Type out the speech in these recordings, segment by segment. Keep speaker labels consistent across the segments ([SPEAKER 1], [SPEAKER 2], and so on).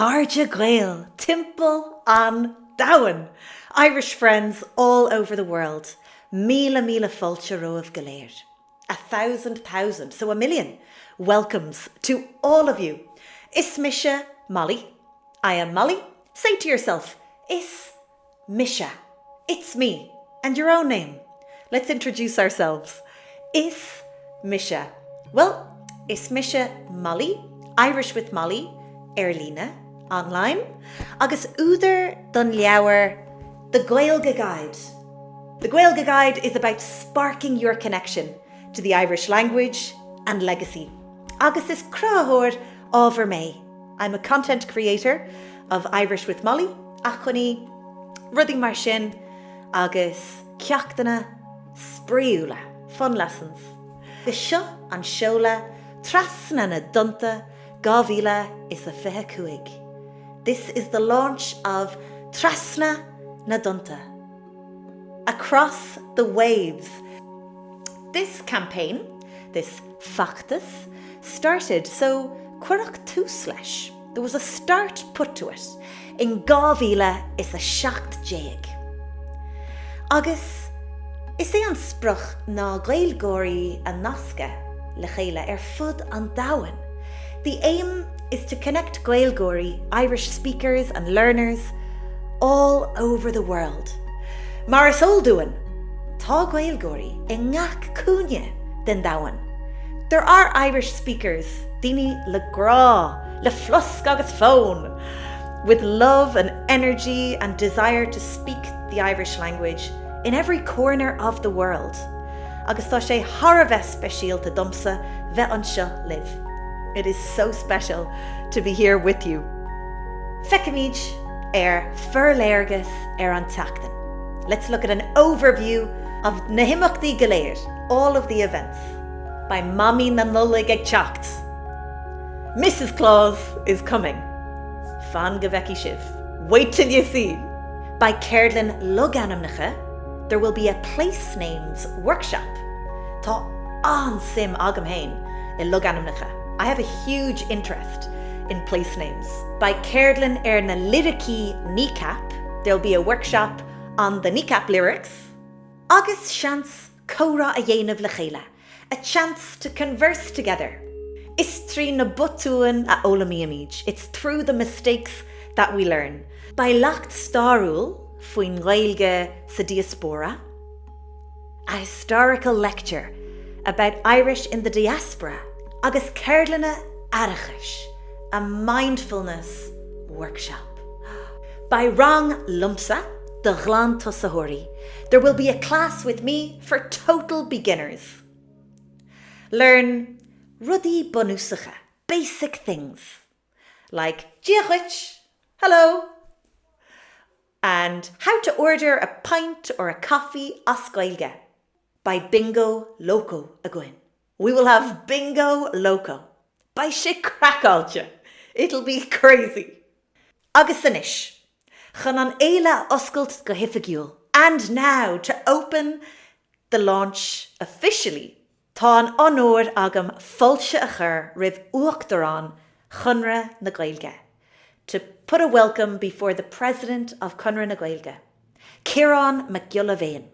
[SPEAKER 1] chairde Gael timpeall an domhain! Irish friends all over the world, míle míle fáilte romhaibh go léir. A thousand thousand, so a million, welcomes to all of you. Is mise Molly. I am Molly. Say to yourself, Is mise. It's me. And your own name. Let's introduce ourselves. Is mise. Well, is mise Molly, Irish with Molly, ar líne, online, agus údar don leabhar The Gaeilge Guide. The Gaeilge Guide is about sparking your connection to the Irish language and legacy. Agus is cruthaitheoir ábhair mé. I'm a content creator of Irish with Molly, acmhainní, rudaí mar sin agus ceachtanna spraíúla, fun lessons. Agus seo an seoladh Trasna na dTonnta 2025. This is the launch of Trasna na dTonnta. Across the Waves. This campaign, this feachtas, started, so cuireadh tús leis, there was a start put to it, in 2017. Agus is é an sprioc ná Gaeilgeoirí a nascadh le chéile ar fud an domhain. The aim is to connect Gaeilgeoirí, Irish speakers and learners, all over the world. Mar is eol dúinn, tá Gaeilgeoirí i ngach cúinne den domhan. There are Irish speakers, daoine le grá, le flosc agus fonn, with love and energy and desire to speak the Irish language in every corner of the world. Agus tá sé thar a bheith speisialta domsa bheith anseo libh. It is so special to be here with you. Feicimid ar forléargas ar an tseachtain. Let's look at an overview of na himeachtaí go léir, all of the events. Beidh Mamaí na Nollag ag teacht! Mrs Claus is coming! Fan go bhfeicfidh sibh. Wait till you see! Beidh ceardlann logainmneacha, there will be a place names workshop. Tá an-suim agam féin i logainmneacha, I have a huge interest in place names. Beidh ceardlann ar na liricí Kneecap, there'll be a workshop on the Kneecap lyrics. Agus seans comhrá a dhéanamh le chéile, a chance to converse together. Is trí na botúin a fhoghlaimímid, it's through the mistakes that we learn. Beidh leacht stairiúil faoin nGaeilge sa diaspóra, a historical lecture about Irish in the diaspora, agus ceardlanna aireachais, a mindfulness workshop. Beidh rang liomsa do ghlantosaitheoirí, there will be a class with me for total beginners. Learn rudaí bunúsacha, basic things, like Dia dhuit, hello, and how to order a pint or a coffee as Gaeilge. Beidh Bingo Loco againn. We will have Bingo Loco. Beidh sé craiceáilte! It'll be crazy! Agus anois, chun an fhéile a oscailt go hoifigiúil, and now to open the launch officially, tá an onóir agam fáilte a chur roimh Uachtarán Chonradh na Gaeilge, to put a welcome before the President of Conradh na Gaeilge, Ciarán Mac Giolla Bhéin.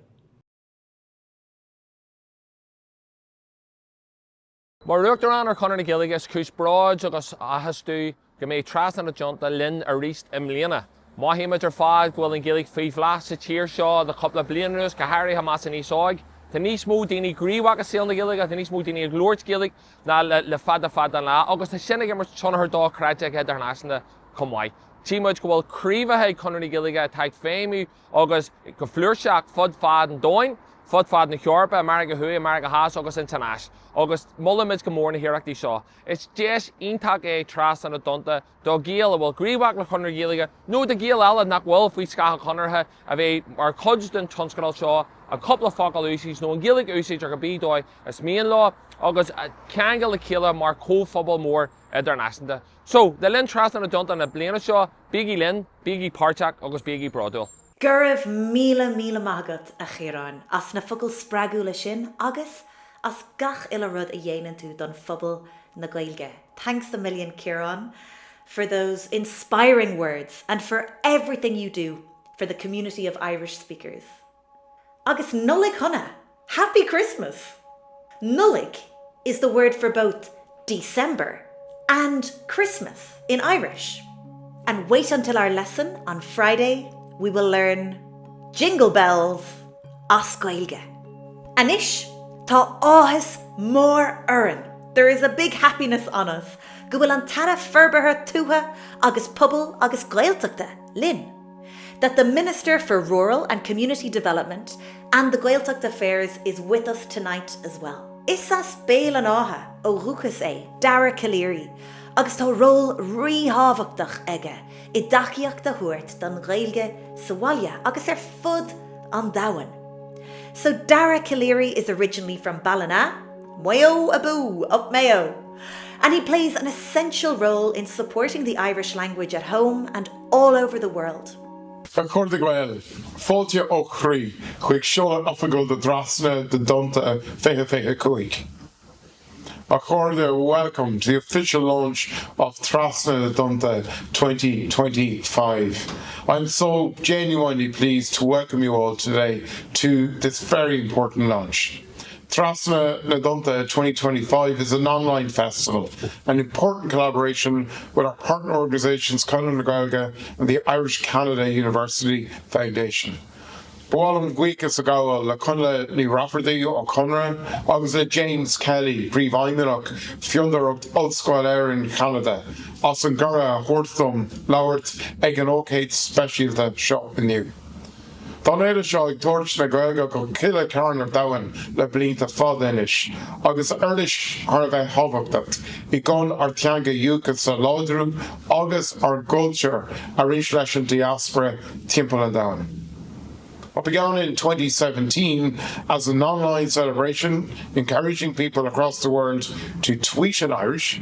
[SPEAKER 2] Mar Uachtarán ar Chonradh na Gaeilge, is cúis bróid agus áthais domh go mbeidh Trasna na dTonnta linn arís i mbliana. Mothaímid ar fad go bhfuil an Ghaeilge faoi bhláth sa tír seo le cúpla bliain anuas, go háirithe más an aos óg. Tá níos mó daoine gníomhach i saol na Gaeilge, tá níos mó daoine ag labhairt Gaeilge ná le fada fada an lá agus tá sin ag imirt tionchar dochreidte go hidirnáisiúnta chomh maith. Tchí muid go bhfuil craobhacha ag Conradh na Gaeilge atá ag feidhmiú agus go flúirseach fud fad an domhain, fud fad na hEorpa, i Meiriceá Thuaidh, i Meiriceá Theas agus ins an Áis. Agus molaimid go mór na hiarrachtaí seo. Is deis iontach é Trasna na dTonnta do Ghaeil a bhfuil gníomhach le Conradh na Gaeilge nó do Ghaeil eile nach bhfuil faoi scáth an Chonartha a bheith mar chuid den tionscadal seo, an cúpla focal a úsáid nó an Ghaeilge a úsáid ar cibé dóigh is mian leo agus ceangal le chéile mar chomhphobal mór idirnáisiúnta. So, le linn Trasna na dTonnta na bliana seo, bígí linn, bígí páirteach agus bígí bródúil.
[SPEAKER 1] Go raibh míle míle maith agat, a Chiaráin, as na focail spreagúla sin agus as gach uile rud a dhéanann tú don phobal na Gaeilge. Thanks a million Ciarán. for those inspiring words and for everything you do for the community of Irish speakers. Agus Nollaig Shona! Happy Christmas! Nollaig is the word for both December and Christmas in Irish. And wait until our lesson on Friday, we will learn Jingle Bells as Gaeilge. Anois, tá áthas mór orainn, there is a big happiness on us, go bhfuil an tAire Forbartha Tuaithe agus Pobail agus Gaeltachta linn, that the Minister for Rural and Community Development and the Gaeltacht Affairs is with us tonight as well. Is as Béal an Átha ó dhúchas é Dara Calleary agus tá ról ríthábhachtach aige i dtacaíocht a thabhairt don Ghaeilge sa bhaile agus ar fud an domhain. So Dara Calleary is originally from Ballina, Maigh Eo abú, up Mayo! And he plays an essential role in supporting the Irish language at home and all over the world.
[SPEAKER 3] A chairde Gael, fáilte ó chroí chuig seoladh oifigiúil de Trasna na dTonnta 2025. A chairde, welcome to the official launch of Trasna na dTonnta 2025. I'm so genuinely pleased to welcome you all today to this very important launch. Trasna na dTonnta 2025 is an online festival, an important collaboration with our partner organisations Conradh na Gaeilge and the Irish Canada University Foundation. Ba mhaith liom buíochas a ghabháil le Connla Ní Raifeartaigh ó Chonradh agus le James Kelly, Príomhfheidhmeannach Fondúireacht Ollscoil Éireann Cheanada, as an gcuireadh a thabhairt dom labhairt ag an ócáid speisialta seo inniu. Tá an fhéile seo ag tabhairt na Gaeilge go chuile chearn an domhain le blianta fada anois, agus uirlis thar a bheith thábhachtach í chun ár dteanga dhúchais a láidriú agus ár gcultúr a roinnt leis an diaspora timpeall an domhain. What began in 2017 as an online celebration encouraging people across the world to tweet in Irish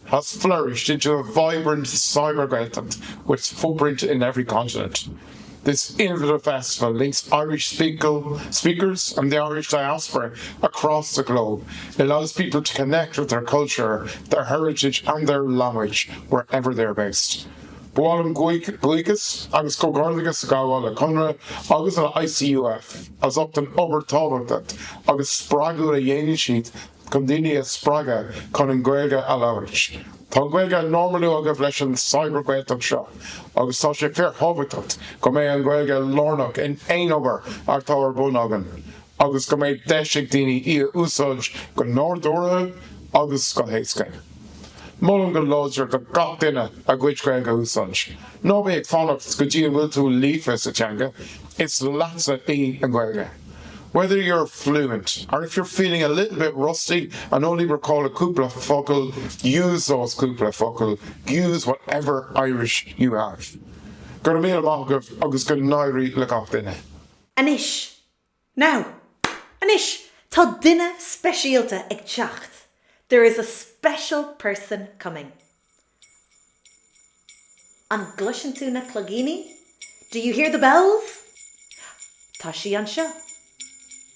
[SPEAKER 3] has flourished into a vibrant cyber-Gaeltacht with footprint in every continent. This innovative festival links Irish speakers and the Irish diaspora across the globe. It allows people to connect with their culture, their heritage and their language wherever they're based. Ba mhaith liom buíochas agus comhghairdeachas a ghabháil le Conradh agus an ICUF as ucht an obair tábhachtach agus spreagúil a dhéanann siad chun daoine a spreagadh chun an Ghaeilge a labhairt. Tá an Ghaeilge á normalú agaibh leis an Cyber-Ghaeltacht seo agus tá sé fíorthábhachtach go mbeidh an Ghaeilge lárnach in aon obair atá ar bun againn agus go mbeidh deis ag daoine í a úsáid go nádúrtha agus go héasca. Molaim go láidir do gach duine a gcuid Gaeilge a úsáid. Ná bí ag fanacht go dtí an bhfuil tú líofa sa teanga, is leatsa í an Ghaeilge. Whether you're fluent or if you're feeling a little bit rusty and only recall a cúpla focal, use those cúpla focal, use whatever Irish you have. Go raibh míle maith agaibh agus go n-éirí le gach duine.
[SPEAKER 1] Anois! Now! Anois! Tá duine speisialta ag teacht! There is a special person coming. An gcloiseann tú na cloigíní? Do you hear the bells? Tá sí anseo.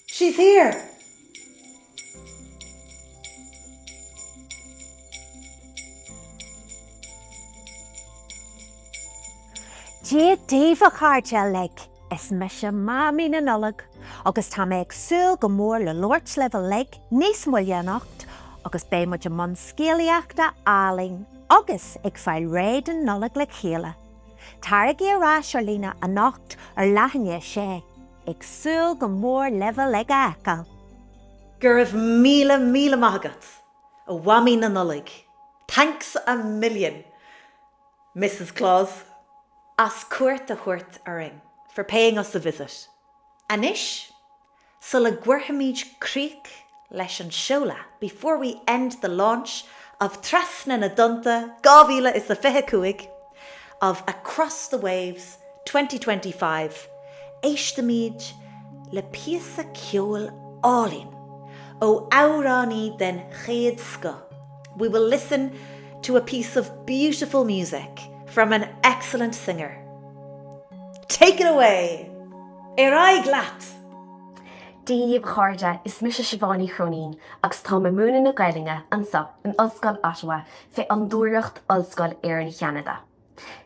[SPEAKER 1] She's here!
[SPEAKER 4] Dia daoibh a chairde uilig! Is mise Mamaí na Nollag agus tá mé ag súil go mór le labhairt libh uilig níos moille anocht agus beidh muid i mbun scéalaíochta álainn agus ag fáil réidh don Nollaig le chéile. Taraigí ar ais ar líne anocht ar leath i ndiaidh a sé. Ag súil go mór libh uilig a fheiceáil!
[SPEAKER 1] Go raibh míle míle maith agat, a Mhamaí na Nollag! Thanks a million, Mrs Claus! As cuairt a thabhairt orainn, for paying us a visit. Anois, sula gcuirfimid críoch leis an seoladh, before we end the launch of Trasna na dTonnta 2025, of Across the Waves 2025, éistimid le píosa ceoil álainn ó amhránaí den chéad scoth, we will listen to a piece of beautiful music from an excellent singer. Take it away! Ar aghaidh leat!
[SPEAKER 5] Dia daoibh a chairde, is mise Siobhán Ní Chróinín agus táim ag múineadh na Gaelainne anseo in Ollscoil Ottawa fé Fhondúireacht Ollscoil Éireann-Cheanada.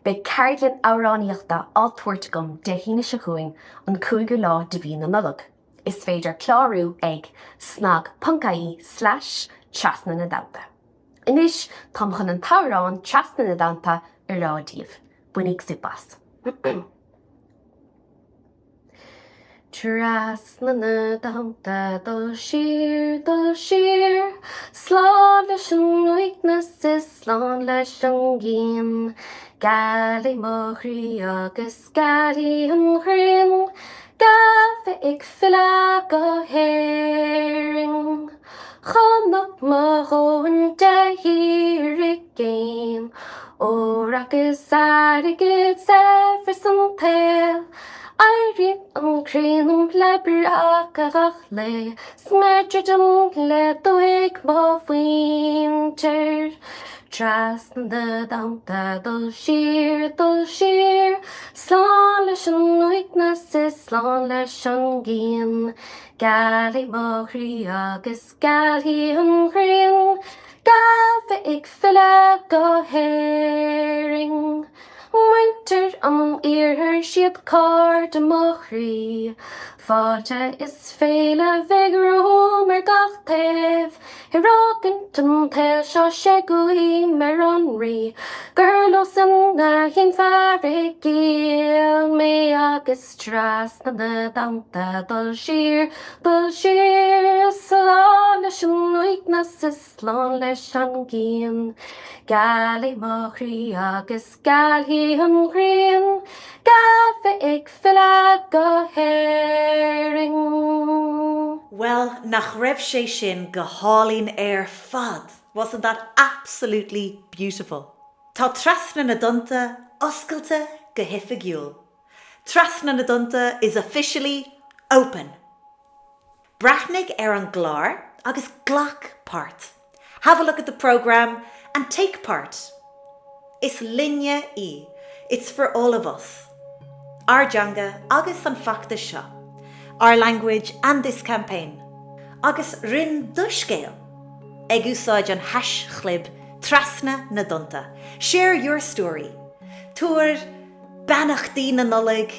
[SPEAKER 5] Beidh ceardlann amhránaíochta á tabhairt agam Dé hAoine seo chugainn, an cúigiú lá de mhí na Nollag. Is féidir clárú ag snag.ie slash trasna na dtonnta. Anois táim chun an t-amhrán Trasna na dTonnta a rá daoibh. Bainíg súp as. Trasna na dtonnta dul siar, dul siar, Slán leis an uaigneas is slán leis an gcian. Gealfaidh mo chroí agus gealfaidh an ghrian, Geal bheith ag filleadh go hÉirinn. Chonac mo dhóthain de thír i gcéin, Ór agus airgead, saibhreas an tsaoil. Éiríonn an croí liom le breacadh gach lae, 'S mé ag druidim le dúthaigh mo mhuintir. Trasna na dtonnta dul siar, dul siar, Slán leis an uaigneas is slán leis an gcian. Gealfaidh mo chroí agus gealfaidh an ghrian, Geal bheith ag filleadh go hÉirinn. Muintir an iarthair siad cairde mo chroí. Fáilte is féile bheidh romham ar gach taobh. Ar fhágaint an tsaoil seo 'sé guím ar an Rí gur leosan a shínfear i gcill mé agus trasna na dtonnta dul siar, dul siar, slán leis an uaigneas is Slán leis an gcian. Gealfaidh mo chroí agus gealfaidh an ghrian, Geal bheith ag filleadh go hÉirinn.
[SPEAKER 1] Bhuel, nach raibh sé sin go hálainn ar fad! Wasn't that absolutely beautiful? Tá Trasna na dTonnta oscailte go hoifigiúil. Trasna na dTonnta is officially open! Breathnaigh ar an gclár agus glac páirt. Have a look at the programme and take part. Is linne í, it's for all of us. Ár dteanga agus an feachtas seo. Our language and this campaign. Agus roinn do scéal ag úsáid an haischlib Trasna na dTonnta. Share your story. Tabhair beannachtaí na Nollag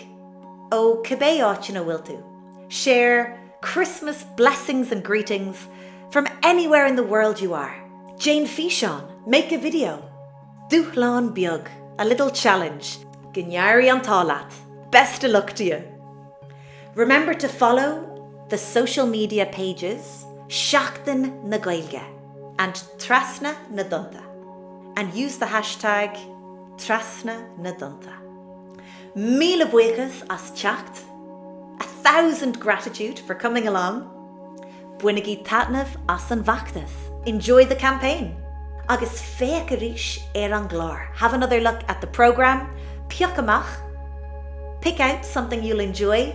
[SPEAKER 1] ó cibé áit ina bhfuil tú. Share Christmas blessings and greetings from anywhere in the world you are. Déan físeán, make a video. Dúshlán beag, a little challenge. Go n-éirí an t-ádh leat. Best of luck to you. Remember to follow the social media pages Seachtain na Gaeilge and Trasna na dTonnta and use the hashtag Trasna na dTonnta. Míle buíochas as teacht, a thousand gratitude for coming along. Bainigí taitneamh as an bhfeachtas, enjoy the campaign! Agus féach arís ar an gclár, have another look at the programme, pioc amach, pick out something you'll enjoy,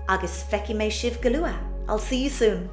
[SPEAKER 1] agus feicfidh mé sibh go luath, I'll see you soon.